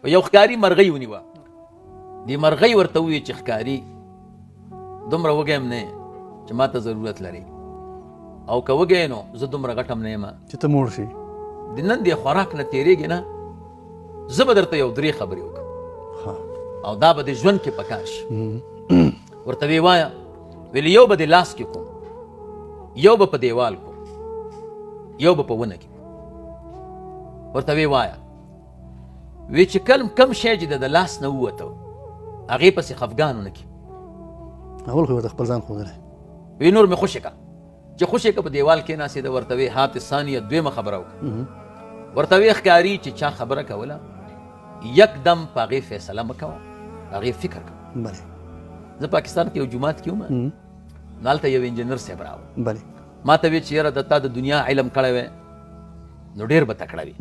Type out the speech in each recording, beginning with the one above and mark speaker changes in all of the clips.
Speaker 1: یو ښکاري مرغۍ ونیوه. دې مرغۍ ورته وویل چې ښکاري دومره وږی هم نه یې چې ما ته ضرورت لري، او که وږی نو زه دومره غټ هم نه یم
Speaker 2: چې ته موړ شي.
Speaker 1: د نن دې خوراک نه تېرېږي نه، زه به درته یو درې خبرې وکړم او دا به د ژوند کې پکار شي. ورته وی وایه، ویل یو به د لاس کې کوم، یو به په دیوال کوم، یو به په ونه کې کوم. ورته وی وایه، وی چې کلم کم شی چې د لاس نه ووته هغې پسې خفګان ونه کړي.
Speaker 2: اول خو ورته خپل ځان ښودلی.
Speaker 1: وی نور مې خوشې که، چې خوشې که په دیوال کېناستې ده. ورته وی هات ثانیه، دویمه خبره وکړه. ورته وی ښکاري چې چا خبره کوله یکدم په هغې فیصله مه کوه، په هغې فکر کوه.
Speaker 2: بله.
Speaker 1: زه پاکستان کې یو جومات کې وم، نو هلته یو انجینر صاحب راغی.
Speaker 2: بله.
Speaker 1: ما ته وی چې یاره د تا د دنیا علم کړی وی نو ډېر به تکړه وي.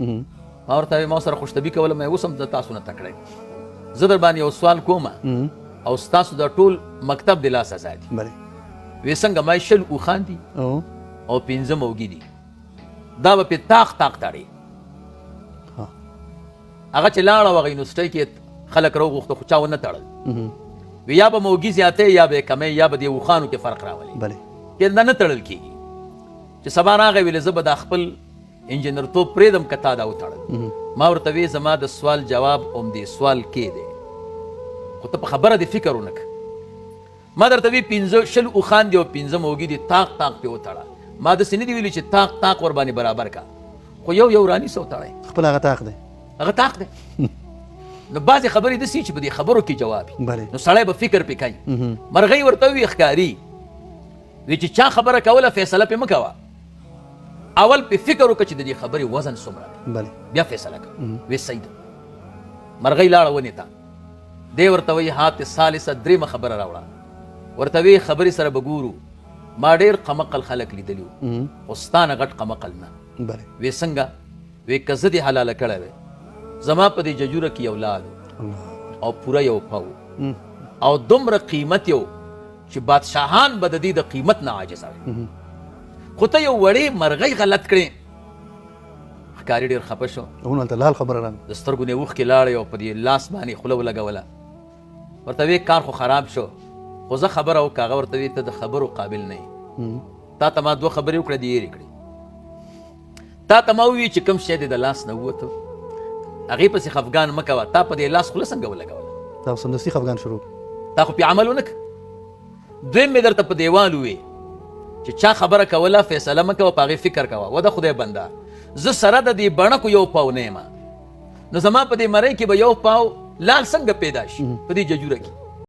Speaker 1: ما ورته وی، ما سره خوشطبي کوله، ما اوس هم د تاسو نه تکړه یم. زه در باندې یو سوال کوم او ستاسو د ټول مکتب د لاس ازاد دي.
Speaker 2: بله.
Speaker 1: وی څنګه؟ ما 20 اوښان دي او 5 موږي دي، دا به پې تاق تاق تړي. هغه چې لاړه هغه یونیورسټۍ کې خلک راوغوښته خو چا ونه تړل. وی یا به موږي زیاتې یا به کمې یا به د اوښانو کې فرق راولي.
Speaker 2: بله.
Speaker 1: کې دا نه تړل کېږي. چې سبا راغی ویل زه به دا خپل انجینر توب پرېږدم که تا دا وتړل. ما ورته وی زما د سوال جواب هم دې سوال کې دی، خو ته په خبره دې فکر ونه کړه. ما درته وی 15 20 اوښان دي او 5 موږي دي، تاق تاق پې وتړه. ما داسې نه دي ویلي چې تاق تاق ور باندې برابر کا، خو یو یو رانیسه وتړی.
Speaker 2: خپل هغه تاق دی،
Speaker 1: هغه تاق دی. نو بعضې خبرې داسې چې په دې خبرو کې جواب وي، نو سړی به فکر پې کوي. مرغۍ ورته وویل ښکاري وی چې چا خبره کوله فیصله پې مه کوه، اول پې فکر وکړه چې د دې خبرې وزن څومره دی، بیا فیصله کوه. وی صحیح ده. مرغۍ لاړه ونې ته، دی ورته وایي هات ثالثه، درېیمه خبره راوړه. ورته وی خبرې سره به ګورو، ما ډېر قمقل خلک لیدلي وو خو ستا نه غټ قمقل نه. وی څنګه؟ وی که زه دې حلاله کړی وی، زما په دې ججوره کې یو لال او پوره یو پاو او دومره قیمت یو چې بادشاهان به د دې د قیمت نه عاجزه وي، خو ته یو وړې مرغۍ غلط کړې. ښکاري ډېر خفه شو،
Speaker 2: هلته لال خبره راغله،
Speaker 1: د سترګو نه یې اوښکې لاړې او په دې لاس باندې خوله ولګوله. ورته وی کار خو خراب شو، خو زه خبره وکړه. هغه ورته وی ته د خبرو قابل نه یې، تا ته ما دوه خبرې وکړې دې هېرې کړې. تا ته ما وویل چې کوم شی دې د لاس نه ووتو هغې پسې خفګان مه کوه، تا په دې لاس خوله څنګه ولګوله؟
Speaker 2: تا خو سمدستي خفګان شروع،
Speaker 1: تا خو پې عمل ونه کړ. دویم مې درته په دیوال ووی چې چا خبره کوله فیصله مه کوه، په هغې فکر کوه. و د خدای بنده، زه سره د دې بڼکو یو پاو نه یم، نو زما په دې مرۍ کې به یو پاو لال څنګه پیدا شي په دې ججوره کې؟